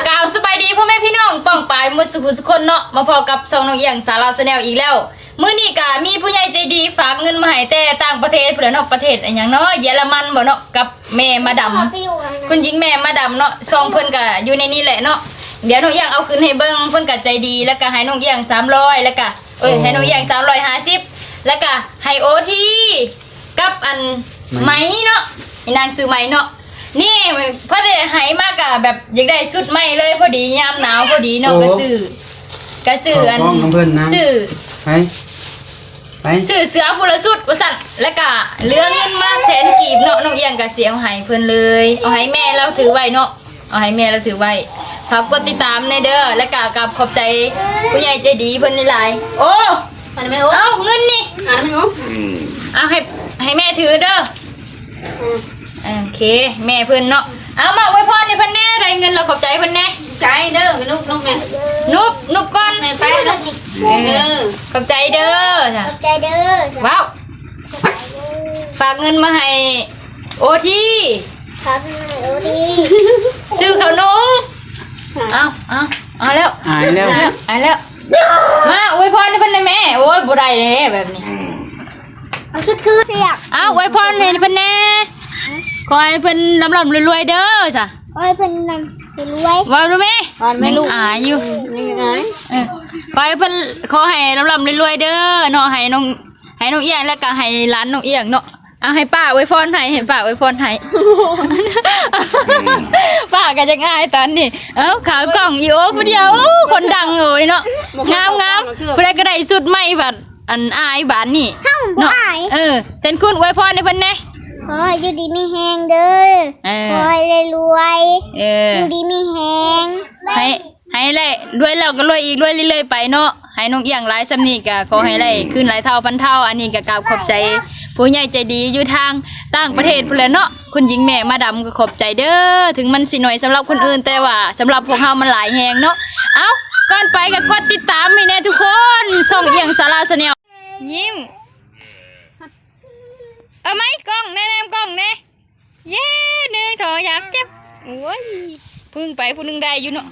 ກ່າວສະບາຍດີພໍ່ແມ່ພີ່ນ້ອງປ້ອງປາຍໝົດສູ່ຜູ້ສູ່ຄົນເນາະ, ມາພໍ້ກັບຊ່ອງນ້ອງອຽງສາລາວແຊນແນວອີກແລ້ວ. ມື້ນີ້ກະມີຜູ້ໃຫຍ່ໃຈດີຝາກເງິນມາໃຫ້ແຕ່ຕ່າງປະເທດພຸ້ນແຫຼະເນາະ, ປະເທດຫຍັງເນາະ ເຢຍລະມັນບໍ່ເນາະ, ກັບແມ່ມາດຳ ຄຸນຍິງແມ່ມາດຳເນາະ, ຊ່ອງເພິ່ນກະຢູ່ໃນນີ້ແຫຼະເນາະ. ດຽວນ້ອງອຽງເອົາຂຶ້ນໃຫ້ເບິ່ງ, ເພິ່ນກະໃຈດີ ແລ້ວກະໃຫ້ນ້ອງອຽງສາມຮ້ອຍ ແລ້ວກະ ເອີຍ ໃຫ້ນ້ອງອຽງສາມຮ້ອຍຫ້າສິບ ແລ້ວກະໃຫ້ໂອທີ ກັບອັນໄໝເນາະ, ອີນາງຊື່ໄໝເນາະ. ນີ້ເພິ່ນໄດ້ໃຫ້ມາກະແບບຢາກໄດ້ຊຸດໃໝ່ເລີຍ, ພໍດີຍາມໜາວພໍດີເນາະ. ໂອ້ ກະຊື້ ກະຊື້ອັນ ຊື້ ໄປ ໄປ ຊື້ເສື້ອຜູ້ລະຊຸດວ່າຊັ້ນ, ແລ້ວກະເຫຼືອເງິນມາແສນກີບເນາະ, ນ້ອງອຽງກະຊິເອົາໃຫ້ເພິ່ນເລີຍ, ເອົາໃຫ້ແມ່ລາວຖືໄວ້ເນາະ. ເອົາໃຫ້ແມ່ລາວຖືໄວ້. ຝາກກົດຕິດຕາມແດ່ເດີ ແລ້ວກະກາບຂອບໃຈຜູ້ໃຫຍ່ໃຈດີເພິ່ນຫຼາຍໆ. ໂອ້ ອັນນີ້ແມ່ໂອ້ ເອົາເງິນນີ້ ອັນນີ້ແມ່ໂອ້ ເອົາໃຫ້ ໃຫ້ແມ່ຖືເດີ. ອືມ ໂອເຄ ແມ່ເພິ່ນເນາະ. ເອົາມາອວຍພອນໃຫ້ເພິ່ນແດ່, ໄດ້ເງິນແລ້ວຂອບໃຈເພິ່ນແດ່. ໃຈເດີແມ່ລູກ, ລູກແມ່ ນຸບ ນຸບກ່ອນ ແມ່ໄປເດີ. ເອີ ຂອບໃຈເດີ ຂອບໃຈເດີ. ວ້າວ ຝາກເງິນມາໃຫ້ໂອທີ ຝາກເງິນມາໃຫ້ໂອທີ ຊື້ເຂົ້າໜຸ່ມ. ເອົາ ເອົາ ເອົາແລ້ວ ອາຍແລ້ວ ອາຍແລ້ວ. ມາອວຍພອນໃຫ້ເພິ່ນແດ່ແມ່. ໂອ້ຍ ບໍ່ໄດ້ເດ້ແບບນີ້ ເອົາຊຸດຄືສຽກ. ເອົາອວຍພອນໃຫ້ເພິ່ນແດ່. ຂໍໃຫ້ເພິ່ນລ່ຳໆລວຍໆເດີຊະ. ຂໍໃຫ້ເພິ່ນລ່ຳລວຍ. ເວົ້າດູແມ່. ອາຍຢູ່ ອືມ ຍັງອາຍ ເອີ ຂໍໃຫ້ເພິ່ນ ຂໍໃຫ້ລ່ຳໆລວຍໆເດີເນາະ, ໃຫ້ນ້ອງ ໃຫ້ນ້ອງອຽງ ແລ້ວກະໃຫ້ຫຼານນ້ອງອຽງເນາະ. ເອົາໃຫ້ປ້າອວຍພອນໃຫ້ ໃຫ້ປ້າອວຍພອນໃຫ້. ປ້າກະຍັງອາຍຕອນນີ້. ເອົາ ຂາວກ້ອງອີໂອຜູ້ດຽວ ໂອ້ ຄົນດັງເອີຍເນາະ. ງາມໆ ຜູ້ໃດກະໄດ້ຊຸດໃໝ່ບັດ ອັນອາຍບາດນີ້ເນາະ. ເອີ ແຕ່ນຄຸນອວຍພອນໃຫ້ເພິ່ນແດ່. ຂໍໃຫ້ຢູ່ດີມີແຮງເດີ ເອີ ຂໍໃຫ້ລວຍໆ ເອີ ຢູ່ດີມີແຮງ ໃຫ້ ໃຫ້ໄດ້ລວຍແລ້ວກະລວຍອີກ ລວຍເລື້ອຍໆໄປເນາະ. ໃຫ້ນ້ອງອຽງຫຼາຍສ່ຳນີ້ກະຂໍໃຫ້ໄດ້ຄືນຫຼາຍເທົ່າພັນເທົ່າ. ອັນນີ້ກະກາບຂອບໃຈຜູ້ໃຫຍ່ໃຈດີຢູ່ທາງຕ່າງປະເທດພຸ້ນແຫຼະເນາະ. ຄຸນຍິງແມ່ມາດຳກະຂອບໃຈເດີ, ເຖິງມັນຊິໜ້ອຍສຳລັບຄົນອື່ນ ແຕ່ວ່າສຳລັບພວກເຮົາມັນຫຼາຍແຮງເນາະ. ເອົ້າ ກ່ອນໄປກະກົດຕິດຕາມໃຫ້ແດ່ທຸກຄົນ ຊ່ອງອຽງສາລາແຊນແນວ. ຍິ້ມ ເອົາໄມກ້ອງແນ່ ແນມກ້ອງແນ່. ເຢ້ ໜຶ່ງ ສອງ ສາມ ຈັບ. ໂອ້ຍ ຜູ້ໜຶ່ງໄປຜູ້ໜຶ່ງໄດ້ຢູ່ເນາະ.